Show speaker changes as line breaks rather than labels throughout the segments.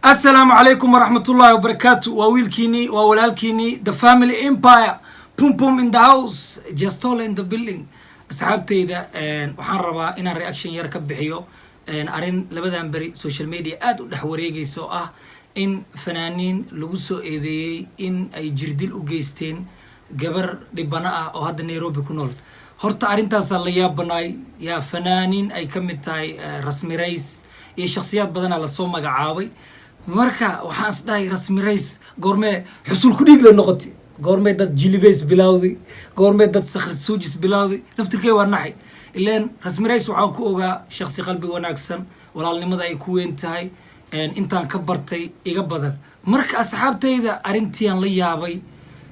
Asalaamu calaykum waraxmatullaahi wabarakaatu. Waa wiilkiinii, waa walaalkiinii, the family empire, pum pum in the house, Jestole in the building. Asxaabteyda, waxaan rabaa inaan reaction yar ka bixiyo arrin labadan beri social media aada u dhex wareegaysa, oo ah in fanaaniin lagu soo eedeeyey in ay jirdil u geysteen gabar dhibano ah oo hadda Nairobi ku nool. Horta arrintaasaa la yaabanaay. Yaa fanaaniin ay ka mid tahay Rasmi Rays iyo shakhsiyaad badanaa lasoo magacaabay. Marka waxaan is dhahay, Rasmi Rays goormee xusul ku dhiig la noqotay? Goormee dad jilibeys bilawday? Goormee dad sakhir suujis bilawday? Naftirkey waa naxay. Ileen Rasmi Rays waxaan ku ogaa shaksi qalbi wanaagsan, walaalnimada ay ku weyn tahay, intaan ka bartay iga badan. Marka asxaabtayda, arrintiiaan la yaabay,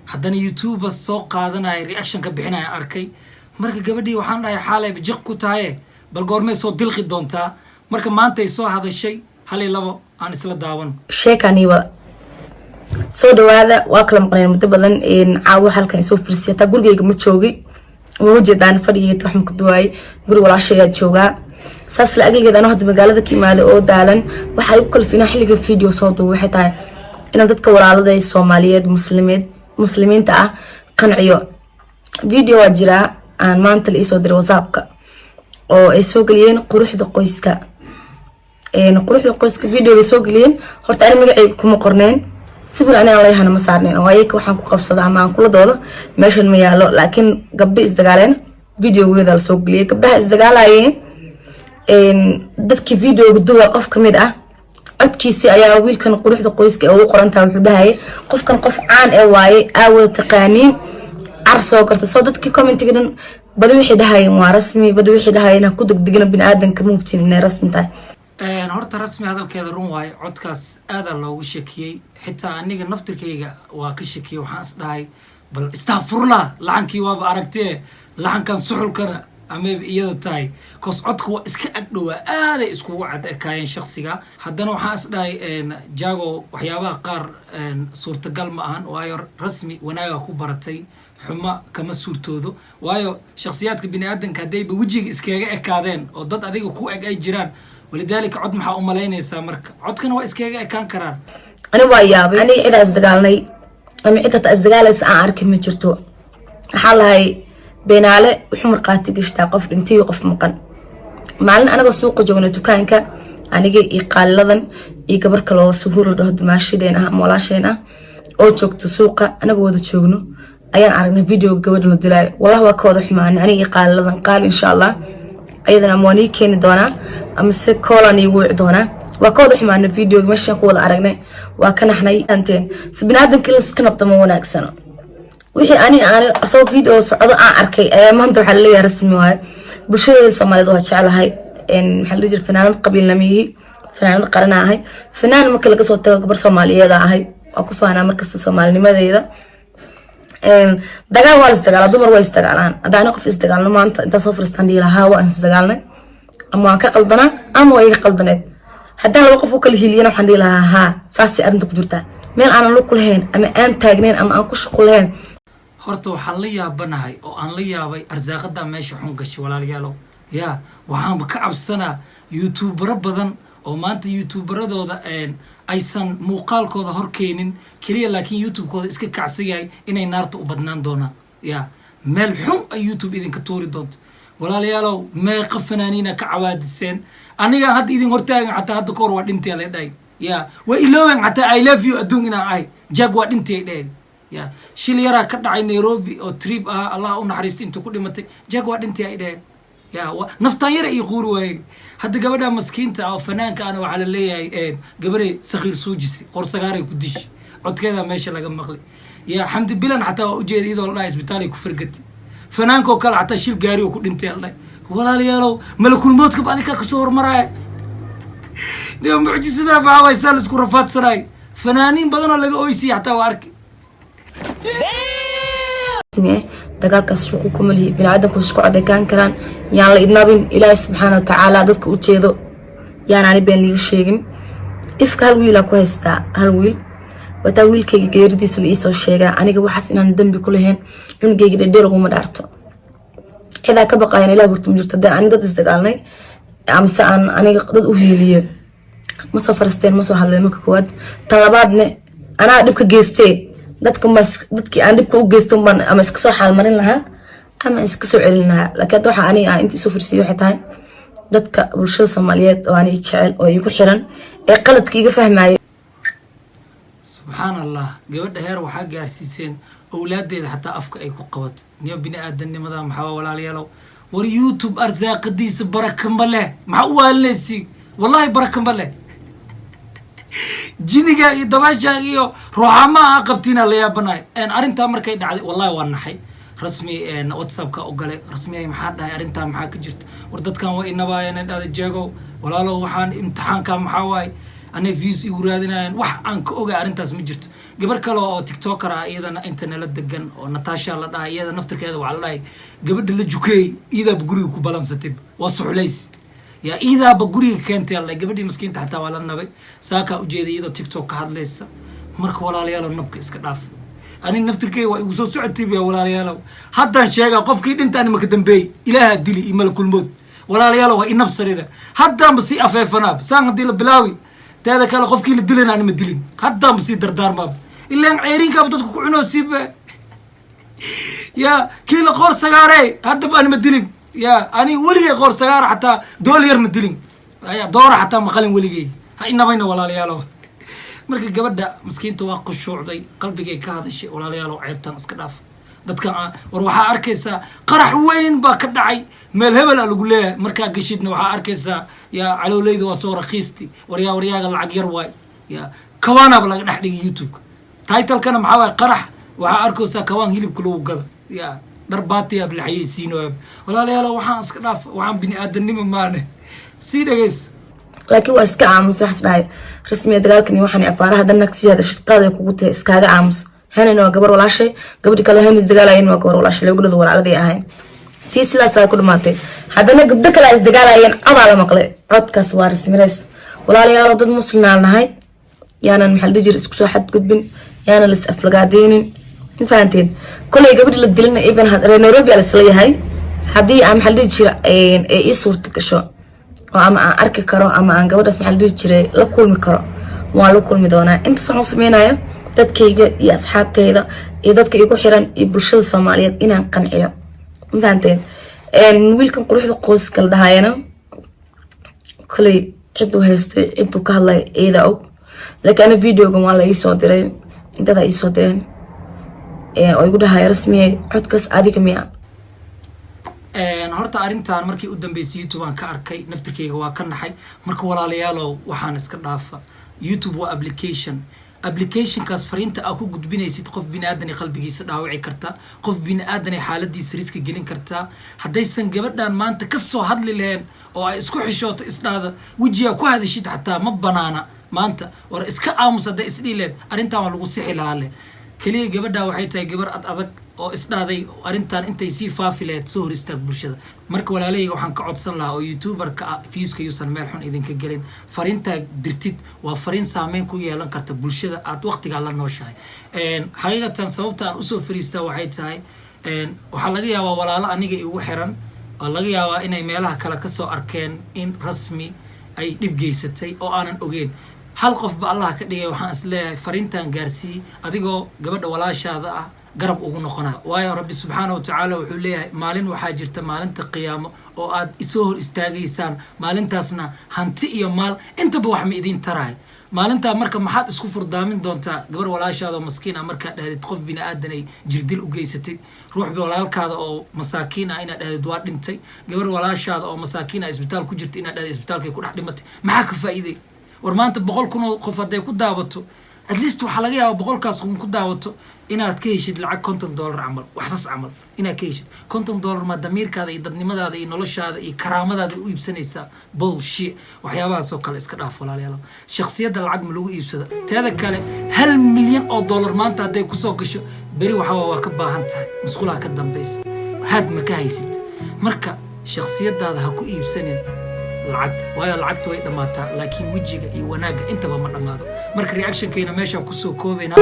haddana YouTuber soo qaadanaya, reaction ka bixinaya arkay. Marka gabadhii waxaan dhahay, xaalayba jiq ku tahaye, bal goormee soo dilqi doontaa? Marka maantay soo hadashay. Hal iyo labo aan isla daawan.
Sheekani wada soo dhawaada. Waa kala maqneen muddo badan. Caawo halkan isoo firsiyay, hataa gurigeyga ma joogi. Ma ujeedaan fadhigeyga wax ma ku duwaayay, guri walaashayaa joogaa. Saas la agligeed, anoo hadda magaalada ka imaaday oo daalan, waxaa igu kalfi inaan xilliga video soo duubo. Waxay tahay inaan dadka walaalada Soomaaliyeed, Muslimiid, Muslimiinta ah qanciyo. Video waa jiraa aan maanta la iisoo diray WhatsAppka oo ay soo geliyeen Quruxda Qoyska. Quruxda Qoyska videoga soo geliyeen, horta ani magaceyga kuma qorneen, sawir anigaan leeyahana ma saarneen, oo ayaka waxaan ku qabsado ama aan kula doodo meeshan ma yaalo. Laakiin gabdho isdagaaleen videogeeda la soo geliyay. Gabdhaha isdagaalayeen, dadkii videoga duwa qof kamid ah codkiisi ayaa wiilkan Quruxda Qoyska ee ugu qorantaha. Wuxuu dhahayay, "Qofkan qof caan ee waaye, aa wada taqaaniin, car soo garta." Soo dadkii commentiga dhan badi waxay dhahayeen waa Rasmi, badi waxay dhahayeen ha ku degdegina, biniaadanka ma hubtin inay Rasmi tahay.
Horta Rasmi hadalkeeda run waaye. Codkaas aadaa loogu shakiyey, xitaa aniga naftirkayga waa ka shakiyey. Waxaan is dhahay, bal istakfurlah, laxankii waaba aragtee, laxankan suxulkana amayba iyada tahay? 'Cause codka waa iska agdhowaa, aaday iskugu cad ekaayeen shaksiga. Haddana waxaan is dhahay, jago, waxyaabaha qaar suurtagal ma ahan, waayo Rasmi wanaaga ku baratay, xuma kama suurtoodo. Waayo shaksiyaadka bini aadanka haddayba wejiga iskaga ekaadeen oo dad adiga ku eg ay jiraan, walidaalika cod maxaa umalaynaysaa? Marka codkana waa iskaga ekaan karaan.
Ani waa yaabay. Aniga cidaa isdagaalnay ama cid hataa isdagaalaysa aan arkin ma jirto. Waxaa lahay, beenaale wuxuu markhaati gashtaa qof dhintay, qof maqan. Maalin anagoo suuqa joogna, dukaanka, aniga iyo qaaliladan iyo gabar kaloo Suhuur la dhaho, dumaashadeen ah ama walaasheen ah oo joogto suuqa, anagoo wada joogno ayaan aragnay videoga gabadhan la dilaayo. Wallahi waa ka wada xumaanay, aniga iyo qaaliladan. Qaali insha Allah ayadana ama waan ii keeni doonaa ama se koolaan iigu wici doonaa. Waa ka wada xumaanay videoga meeshaan ku wada aragnay, waa ka naxnay. Anteen si biniaadanka laska nabda ma wanaagsano. Wixii ani aan asagoo video socdo aan arkay ayaa maanta waxaa laleeyahay Rasmi waaye. Bulshadeeda Soomaaliyeed waa jeclahay. Maxaa la dhihi jira, fanaanad qabiilna miyihi, fanaanad qarana ahay. Fanaan marka laga soo tago, gabar Soomaaliyeed ahay, waa ku faanaa markasta Soomaalinimadeeda. Dagaal waa la isdagaalaa, dumar waa isdagaalaan. Hadda ani qof isdagaalno maanta intaa soo fariistaan dhihi lahaa waa isdagaalnay, ama waan ka qaldanaa ama waa iga qaldaneed. Haddaan laba qof u kala hiliyana, waxaan dhihi lahaa haa, saasay arrinta ku jirtaa. Meel aanan lug ku lahayn ama aan taagnayn ama aan ku shuqul lahayn.
Horta waxaan la yaabanahay oo aan la yaabay arsaaqadaa meesha xun gashay. Walaalayaalow, yaa waxaanba ka cabsanaa YouTubero badan oo maanta YouTuberadooda aysan muuqaalkooda hor keenin keliya, laakiin YouTube-kooda iska kacsan yahay, inay naarta u badnaan doonaan. Ya meel xun ay YouTube idinka tuuri doonto. Walaalayaalow, meeqa fanaaniina ka cawaadiseen? Aniga hadda idin hortaagan xataa hadda kahor waa dhintay la dhahay. Ya waa ilooben xataa I love you adduun inaan ahay. Jag waa dhintay ay dhaheen. Ya shil yaraa ka dhacay Nairobi oo trip ah, Allah u naxariistay intuu ku dhimatay. Jag waa dhintay ay dhaheen. Ya naftaan yara ii quuri waayey. Hadda gabadha maskiinta ah oo fanaanka ana waxaa la leeyahay gabarey sakhiir suujisi, qorsagaaray ku dishi, codkeedaa meesha laga maqlay. Ya Xamdi Bilan xataa waa ujeeda iyadoo la dhahay isbitaalay ku fargatay. Fanaankoo kale xataa shil gaari oo ku dhintay la dhahay. Walaalayaalow, malakulmoodkaba adikaa kasoo hormaraaya. Mucjisadaa maxaa waay? Saa la isku rafaadsanaayo, fanaaniin badan oo laga oysiya xataa waa arkay.
Dagaalkaas shuqul kuma lihi. Biniaadanku isku cadeekaan karaan, yaan la idnabin. Ilaahay subxaana watacaala dadka u jeedo, yaan ani been liiga sheegin. Ifka hal wiilaa ku haystaa, hal wiil wataa. Wiilkayga geeridiisa la iisoo sheegaa, aniga waxaas inaan dambi ku lahayn, cunugayga dhedheer uguma dhaarto. Cidaa ka baqayan ilah horta ma jirto. Hadee ani dad isdagaalnay amase aan aniga dad u hiiliyo. Ma soo fariisteen, ma soo hadleen. Marka koowaad, tan labaadne, anaa dhibka geystee, dadka mas dadkii aan dhibka u geystan baan ama iska soo xaalmarin lahaa ama iska soo celin lahaa. Laakiin hadda waxa aniga aan inta isu fursiiyey waxay tahay dadka bulshada Soomaaliyeed oo ani jecel oo igu xiran ee qaladka iga fahmaya.
Subxaan Allah, gabadha heer waxaa gaarsiiseen owlaadeeda xataa afka ay ku qabato. Niyo bini aadanimada maxaa, walaalayaalow? War YouTube arsaaqadiisa baraka ma leh. Maxaa u waalinaysi? Wallahi baraka ma leh. Jiniga iyo dabaasha iyo ruuxamaha a qabtiina la yaabanahay. Arrintaa markay dhacday, wallahi waa naxay. Rasmi WhatsAppka u galay. Rasmiyay, maxaa dhahay? Arrintaa maxaa ka jirta? War dadkan waa inabaayeen. Dhahda jeegow, walaalow, waxaan imtixaanka maxaa waaye? Anay views igu raadinayaan. Wax aan ka ogay arrintaas ma jirto. Gabar kale oo TikToker ah, iyadana inta nala degan oo Natasha la dhahay, iyada naftirkeeda waxaa la dhahay gabadha la jukeeyey iyadaaba guriga ku balansatay, waa suxulays yaa iidaaba guriga keentay alla. Gabadhii maskiinta xataa waa la nabay. Saakaa ujeeday iyadoo TikTok ka hadlaysa. Marka walaalayaalow, nabka iska dhaaf. Ani naftirkeyga waa igu soo socotay ya. Walaalayaalow, haddaan sheegaa, qofkii dhintaani maka dambeeyey, Ilaaha dili iyo malakulmood. Walaalayaalow, waa inabsanina. Haddaanba sii afeefanaab saan haddii la bilaawi. Teeda kale, qofkii la dilana ani ma dilin. Haddaanba sii dardaarmaab, ilaan ceerinkaaba dadku ku cunoo siibe ya. Kii la qoor sagaarey, haddaba ani ma dilin ya. Ani weligay qoor sagaara xataa dool yar ma dilin aya, doora xataa ma qalin weligay. Ha inabayna, walaalayaalow. Marka gabadha maskiinta waa qushuucday, qalbigay ka hadashay. Walaalayaalow, ceebtan iska dhaaf. Dadka war waxaa arkaysaa qarax weyn baa ka dhacay meel hebel a lagu leeyahay. Markaa geshidna waxaa arkaysaa yaa calowleyda waa soo rakiisti. Waryaa, waryaaga lacag yar waay ya. Kawaanaaba laga dhex dhigay YouTube-ka. Title-kana maxaa waay? Qarax. Waxaa arkaysaa kawaan hilibka lagu gada ya, dhar baatiyaa la xayeysiinoya. Walaalayaalo, waxaan iska dhaaf, waxaan bini aadanimo maane. Sii dhegeys.
Laakiin waa iska aamus. Waxaas dhahay rasmiga dagaalkan iyo waxaan afaaraha danna kasii hadashid qaad ay kugu tahay, iskaaga aamus. Hanina waa gabar walaashay, gabadhi kale hani isdagaalayeen waa gabar walaashay, laba gabdhood walaaladii ahayn. Tii sidaasaa ku dhamaatay. Haddana gabdho kale ay isdagaalayeen, codaa la maqlay. Codkaas waa rasmireys. Walaalayaalo, dad muslimaan nahay, yaanan, maxaa la dhihi jira, isku soo xadgudbin, yaanan lis aflagaadeynin. Ma fahanteen? Kolay gabadhi la dilina even reer Nairobi aa laisla yahay. Haddii aan, maxaa la dhihi jira, ay ii suurta gasho oo ama aan arki karo ama aan gabadhaas, maxaa la dhihi jiray, la kulmi karo, waan la kulmi doonaa. Intaas waxaan sameynaya dadkayga iyo asxaabtayda iyo dadka igu xiran iyo bulshada Soomaaliyeed inaan qanciyo. Ma fahanteen? Wiilkan Quruxda Qoyska la dhahayana koley ciduu haystay, ciduu ka hadlay iyada og. Laakiin ana videogan waa la iisoo diray, dadaa iisoo direen oo igu dhahaya: "Rasmiye, codkaas adiga miya?"
Horta arrintan markii u dambeysay YouTube aan ka arkay, naftirkeyga waa ka naxay. Marka walaalayaalow, waxaan iska dhaafa. YouTube waa application. Applicationkaas fariinta aa ku gudbinaysid qof bini aadanay qalbigiisa dhaawici kartaa, qof bini aadanay xaaladiisa riska gelin kartaa. Haddaysan gabadhan maanta kasoo hadli laheen oo ay isku xishooto, isdhaada wejigaa ku hadashid xataa ma banaana maanta, war iska aamus hadday isdhihi laheed, arrintan waa lagu sixi lahaa. Leh keliya gabadha waxay tahay gabar ad adag oo isdhaaday arrintan intay sii faafi lahayd soo hor istaag bulshada. Marka walaalahayga, waxaan ka codsan lahaa oo YouTuberka ah, viewska yuusan meel xun idinka gelin. Fariintaa dirtid waa fariin saameyn ku yeelan karta bulshada aad waqtigaa la nooshahay. Xaqiiqatan, sababta aan usoo fariistaa waxay tahay, waxaa laga yaabaa walaalo aniga igu xiran oo laga yaabaa inay meelaha kale kasoo arkeen in Rasmi ay dhib geysatay oo aanan ogeyn. Hal qof ba Allah ka dhigay. Waxaan is leeyahay fariintan gaarsiiyey adigoo gabadha walaashaada ah garab ugu noqona, waayo Rabbi subxaana wa tacaala wuxuu leeyahay: "Maalin waxaa jirta, maalinta qiyaamo, oo aad isoo hor istaagaysaan. Maalintaasna hanti iyo maal intaba wax ma idiin tarahay." Maalintaa marka maxaad isku furdaamin doontaa gabar walaashaada oo maskiin ah markaad dhahdid qof bini aadan ay jirdil u geysatay, ruux walaalkaada oo masaakiin ah inaad dhahdid waa dhintay, gabar walaashaada oo masaakiin ah isbitaal ku jirta inaad dhahdid isbitaalkay ku dhex dhimatay? Maxaa ka faa'iiday? War maanta 100,000 oo qof hadday ku daawato, at least waxaa laga yaabaa 100-kaas kun ku daawato inaad ka heshid lacag $50 camal, waxsas camal inaad ka heshid. $50 maa damiirkaada iyo dadnimadaada iyo noloshaada iyo karaamadaada u iibsanaysaa? Bullshit. Waxyaabahaasoo kale iska dhaaf, walaalayaal. Shakhsiyadda lacag ma lagu iibsada. Teeda kale, $1 milyan maanta hadday kusoo gasho, beri waxaa waa ka baahan tahay, musqulaha ka dambaysa haad ma ka haysid. Marka shakhsiyadaada ha ku iibsanin lacag, waayo lacagta way dhammaataa, laakiin wejiga iyo wanaagga intaba ma dhammaado. Marka reactionkayna meeshaa kusoo koobaynaa.